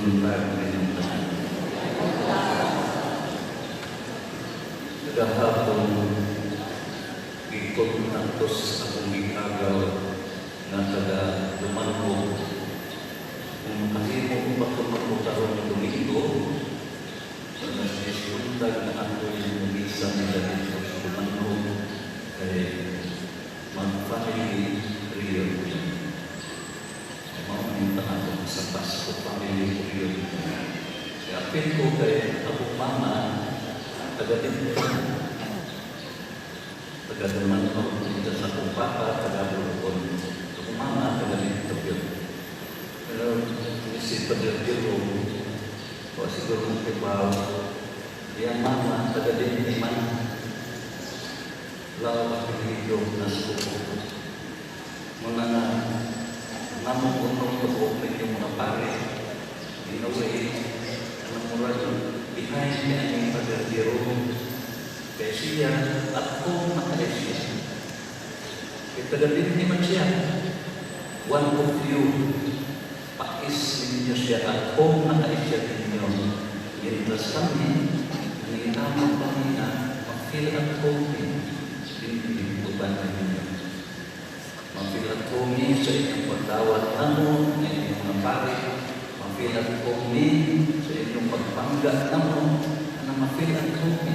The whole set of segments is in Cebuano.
Buntag ninyong tanan. Kagahapon, gikontaktos akong giagaw nga taga Dumanhog kung makahimo ba ko mo karon Domingo sa alas 10 buntag na ako'y mumisa nila dito sa Dumanhog kay mag-family reunion. Mao ni ako sa Pasko, family reunion. Kaya apil ko kay akong mama taga dito. Taga Dumanhog dito sa akong papa, taga Buluon. Akong mama taga dito yun. Pero si Padre Jerome, o siguro mong kibaw, iyang mama, taga din man. Lao apelyido na suko. Muna nga, namong unong tuok ninyong mga pare. In a way, alam mo rin, behind niya ang Padre Jerome, kaya siya, at kung nakaya siya. Kaya taga din man siya. One of you, pais ninyo siya at kung nakaya siya ninyo. Mientras kami, nangitamang kami na ma-feel at home, hindi uban ninyo. Ma-feel at home sa inyong pagdawat namo, ng inyong mga pare, ma-feel at home sa inyong pagpangga namo, na ma-feel at home.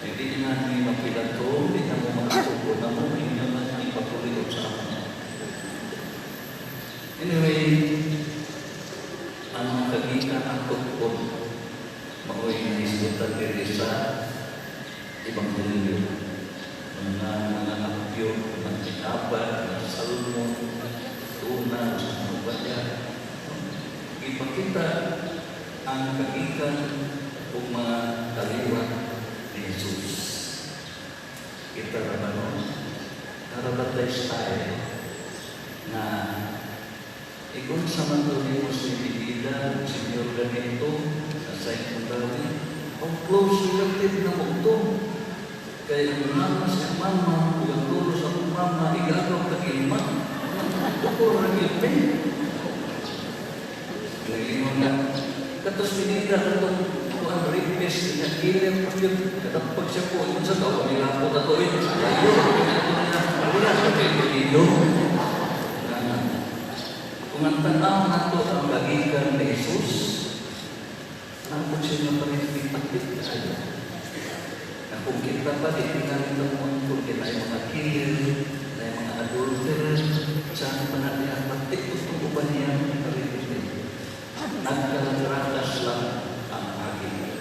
Hindi na ni ma-feel at home, hindi na mo makasuko namo, inyo na ipatuloy sa amo. Anyway, ang kagikan ang tukod mao'y nahisgutan diri sa Ebanghelyo. Mga apyo, mga tinapay, mga salmon, tuna, sa mga banya. Ipakita ang kagikan ug mga kaliwat ni Jesus. Kita ra ba, no? Narabatay style na igon sa man to nimo si Bigida, Senyor ganito, sa imong, ang close relative na mo to. Kaya ang mama sa mama, ug ang lolo sa akong mama, igagaw tag-ilma. Tukor ang ilme. Ngayon nga, katos minida katong kuan rapist nga killer pa yun. Kadampag siya po, yun sa tao, nila po na to eh. Layo, wala siya kay Pilido. Kung ang tanaw nato ang kagikan ni Jesus, nangkot siya nga pa rin ipatid kaayo. Na kung kita pa, di tingaling na mo kung kita ay mga killer, na mga adulterer, saan pa natin ang patik ito ba niya ang parintin. Nagkalagrakas lang ang agi.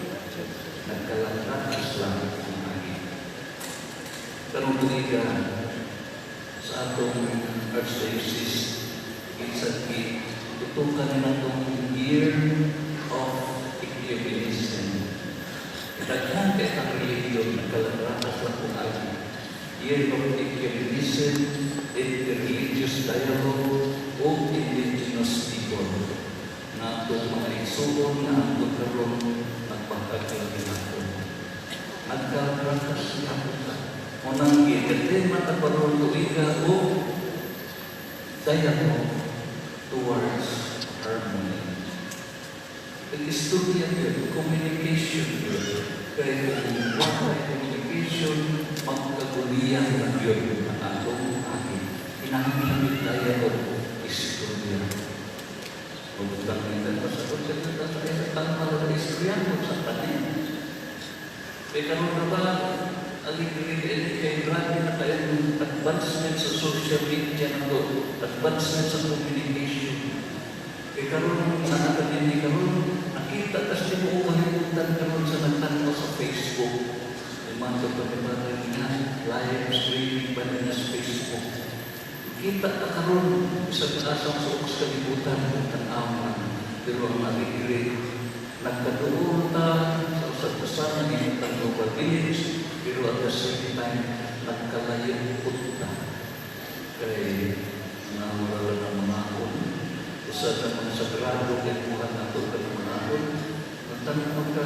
Nagkalagrakas lang ang agi. Karong tuiga sa atong Archdiocese, isang tutukan nila itong Year of Ecumenism. Daghan kay ang religion, nagkalagrakas lang kung agi. Year of Ecumenism, Interreligious Dialogue, o Indigenous People na itong mga igsuon na ang karon nagpangkag lang nato. Nagkalagrakas siya po ta. Unang gitema ta karon tuiga o dialogue towards harmony. Nag-istorya yun, communication yun. Kaya kung wala communication, magkaguliyan na yun ang atong agi. Kinahanglan yung dialogue, istorya. Magbutang nila pa sa kung sa sa tama na istorya mo sa tanin. Kaya karon na ba, aligri kay grabe na kayo yung advancement sa social media na to, advancement sa communication. Kaya karon na nakadini karon, nakita tas di mo kalimutan karon sa nagtanaw sa Facebook. Yung mga kapatid nga, live streaming ba nila sa Facebook. Kita ka karon sa asang suok sa kalibutan, tanaw na. Pero ang aligri, nagkaduol ta sa usag-usa ng inyong global village, pero at the same time, nagkalayo pud ta. Kay nawala ng mga akon. Usa sa mga sagrado kay buhat nato ka ng mga akon. Magtanong ka,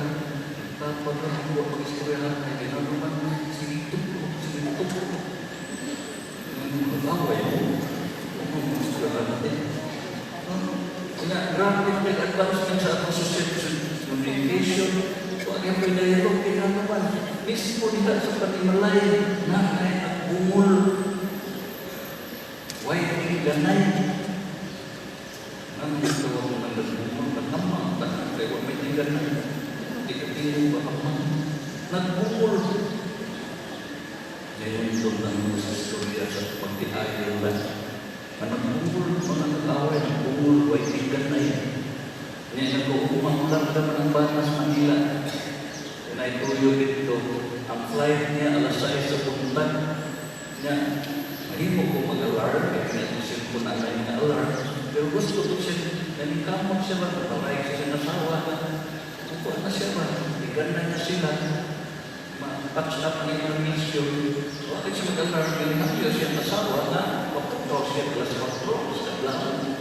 tapos ka ang buwan mag-istorya kay ginanuman, sige tupo, sige tupo. Mag-away mo. Kung mag-istorya natin. Kaya grabe yung advancement. Communication, wa gyapon dialogue kinahanglan. Mismo diha sa panimalay na ay nagbungol. Way tingganay. Nang gusto ko nang nagbungol, nagkamang, kaya wa may tingganay. Di ka tingin ba kamang? Nagbungol. Ngayon doon lang mo sa istorya sa pagtiayon lang. Ang nagbungol, mga nag-away, nagbungol, way tingganay. Niya nagkukumang lang ang banas Manila. Naituyo dito. Ang flight niya alas 6 sa buntag. Niya, mahimo ko mag-alarm. Kaya niya itong cellphone na nga alarm. Pero gusto ko siya, naningkamot siya ba, napalay siya sa asawa. Kukuha na siya ba, igan na niya sila. Ma-patch up niya ang mission. Bakit siya mag-alarm? Ganyan siya asawa na papuntaw siya alas 4 sa adlaw.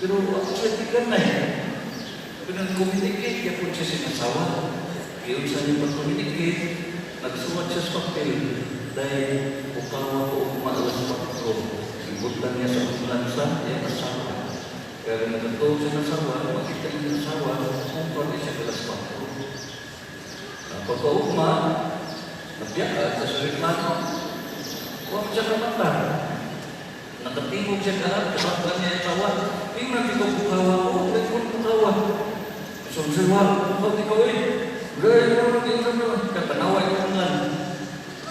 Pero ako siya tigan na eh. Pero nag-communicate, kaya po siya sinasawa. Iyon sa niya pag-communicate, nagsuwat siya sa papel dahil ukawa ko ugma alas 4. Ibutan niya sa ulan sa iyang asawa. Pero nagtuo siya ng asawa, makita niya asawa, kung niya siya alas 4. Pagkaugma, nabiyaka sa aeroplano, huwag siya kamata. Nakatingog siya kalat, kasama niya ang asawa. Tingnan di ko bukawa ko, ko bukawa. So, siya, bukaw di ko eh. Gaya naman, di naman, katanawa yung nga.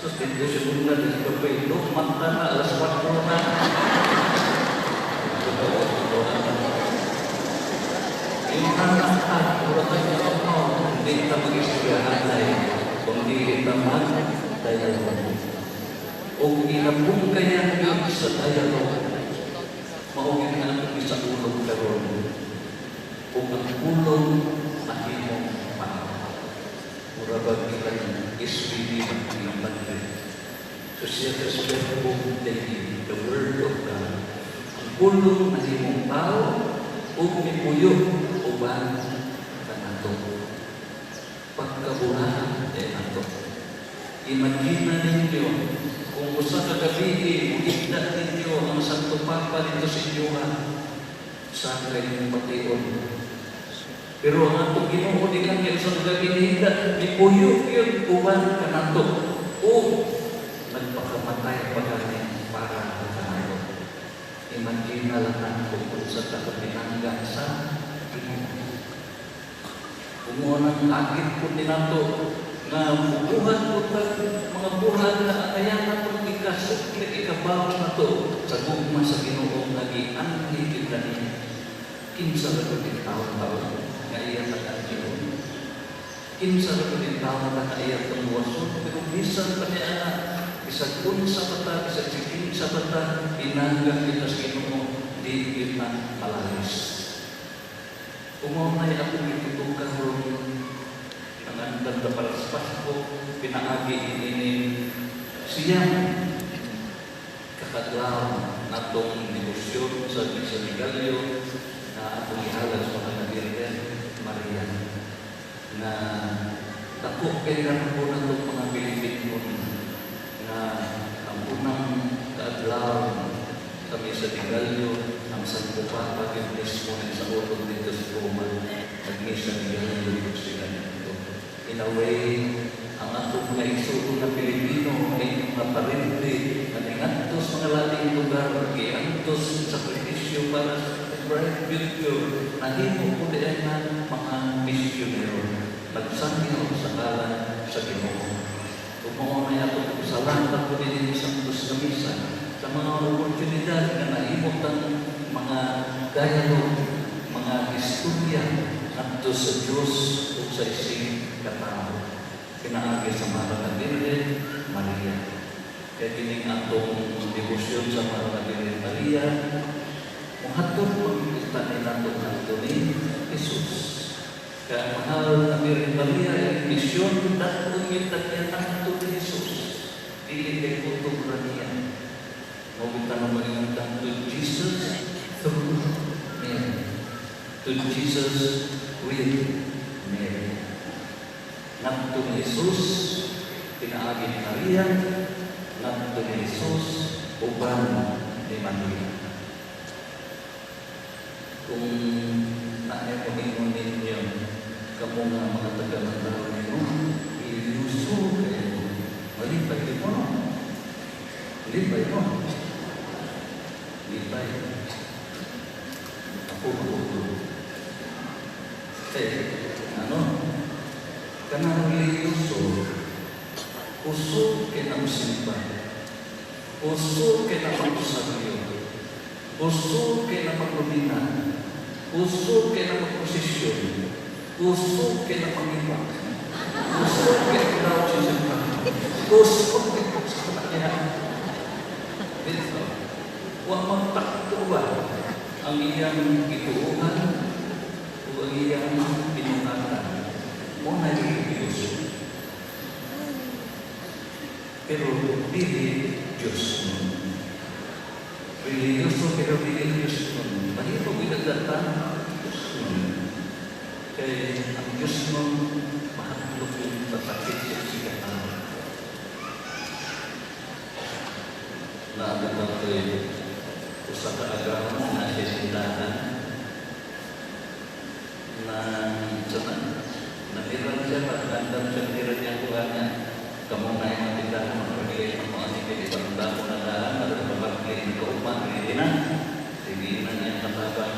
So, dito siya muna, dito ko eh, no, mata na, alas 4 na. Yung anak ka, pura tayo na hindi kita mag-istoryahan na eh. Kung di kita mag-dialogue. O ginabong kaya yun sa dialogue, maugin na atong sa ulog karon. Kung ang pulong mahimong tao. Mura ba bilang SBD ng padre. So siya sa verbum Dei, the word of God. Ang pulong nahimong tao ug mipuyo uban kanato. Pagkaburahan eh nato. Imagine ninyo kung usa ka gabi muhigda ninyo ang Santo Papa dito sa inyo sa kayong bation. Pero ang atong Ginoo di lang kay usa ka gabi nihigda, mipuyo yun uban kanato o nagpakamatay pa gani para kanato. Imagine na lang nato kung sa kapinangga sa Ginoo. Kung ang akit po ni nato nga bubuhat po tag mga buhat na kaya natong ikasukli ikabaw nato sa gugma sa Ginoo nga gianhi kita niya. Kinsa ra gud taon-taon nga iya tagaan. Kinsa ra gud taon nga iya tungwason, pero bisan pa niya ana, bisag unsa pa ta, bisag kinsa pa ta, pinangga kita sa Ginoo, di kita malalis. Umaw na akong gitutukan ron ang andam na para sa Pasko, pinaagi ini siyang kakadlaw natong negosyo sa Misa de Gallo na atong ihalad sa mga Birhen Maria na dako kay po natong mga Pilipino na ang unang kaadlaw sa Misa de Gallo ang Santo Papa yung mismo na sa ulog dito sa Roma nagmisa de Gallo dito sila dito. In a way, ang atong mga igsuon na Pilipino ay mga parente na ningadto sa mga laing lugar, giantos sa sakripisyo para sa bright future, nahimo po diay nga mga misyonero, nagsangyaw sa ngalan sa Ginoo. Ug mao na atong pasalamat po din sa Santos na Misa sa mga oportunidad nga nahimo tang mga dialogue, mga istorya ngadto sa Dios ug sa isig katao. Pinaagi sa Mahal na Birhen Maria. Kaya kining atong debosyon sa Mahal na Birhen Maria, muhatod pagkita ni nato ngadto ni Jesus. Kaya Mahal na Birhen Maria, ang misyon datong kita niya ngadto ni Jesus. Dili kay kutob ra niya. Mao kita na maingon to Jesus through Mary. To Jesus with Mary. Ngadto ni Jesus, pinaagi ni Maria, ngadto ni Jesus, uban ni Maria. Kung naay mo ingon ninyo, Kamo nga mga taga-Mandaue, no? Religyoso kayo. Malipay di mo, no? Lipay mo. Lipay. Ako matuto. Eh, ano? Kanang religyoso, kusog kay na musimba. Kusog kay na magrosaryo. Kusog kay na magnobena. Kusog kay na magprosesyon. Kusog kay na mangibak. Kusog kay na daw sa simbahan. Kusog kay na sa kanya. Dito, wa magtakto ba ang iyang gituohan o ang iyang pinungatan? Mao na religyoso. Pero dili Diyos nun. Religyoso pero dili Diyos nun. Mahimo ginagdata Diyos nun. Kay ang Diyos nun mahadlok yung sasakit sa sigahan. Naabot na ito usa ka agawon na siya tindahan na sa nahiran siya, pagkandam siya, nahiran niya kuha niya. Kamo na yung tindahan, magpagilay mo ani kay ibang damo na daan, magpapagli ng kauman, hindi na. Sige na niya katabang.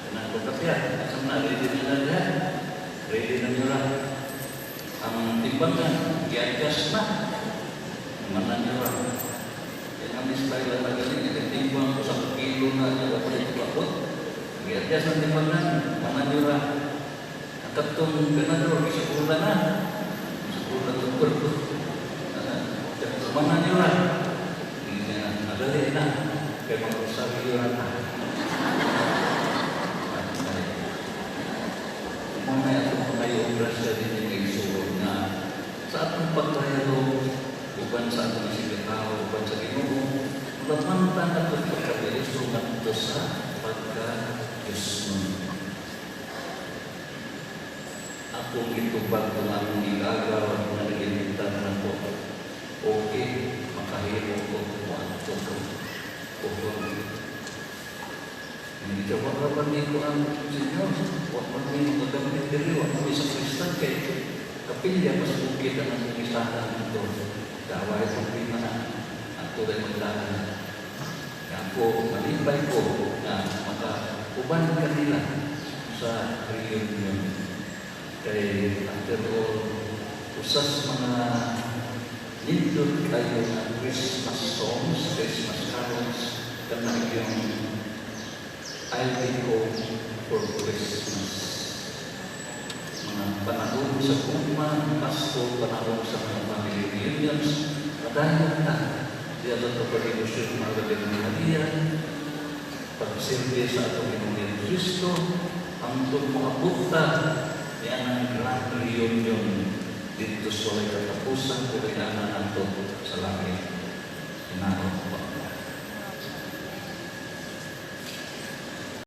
Kanang kapya, asam na, ready na na niya. Ready na niyo lang. Ang timbangan, i-adjust na. Manan niyo lang. Yan ang style na galing, nagtimbang ko sa kilo na niya, wala ko abot. I-adjust ang timbangan, manan niyo lang. Ang katong ganador, isukula na. Isukula ng kwarto. Manan niyo lang. Hindi niya, nadali na. Kaya mag-usap yun na. Mamaya itong pangayong grasya din yung isuot na sa atong pagkayalo, uban sa atong isigataw, uban sa Ginoo, lamanta na itong pagkabiliso ngadto sa pagka-Diyos nun. Akong gitubag kung anong gigagaw na nagilitan na ko. Okay, makahimo ko kung ato ko. Okay. Hindi ka wala ni ko ang Senyor. Wa man mi magagamit diri, wa man mi sa Kristan kay kapilya mas bukid ang among isahan dito. Daway problema na ato rin magdaan. Ako, malipay ko na makauban kanila sa reunion. Kay after all, usas mga nindot kayo na Christmas songs, Christmas carols, kanang yung "I'll Be Home for Christmas." Mga panahon sa gugma, Pasko, panahon sa mga family reunions, padayon ta. Diya sa pag-ilusyon mga ni Maria, pagsilbi sa atong Ginoong Kristo, hangtod moabot ta niya ang grand reunion dito sa walay katapusan kung kailangan nato sa langit. Hinaot pa.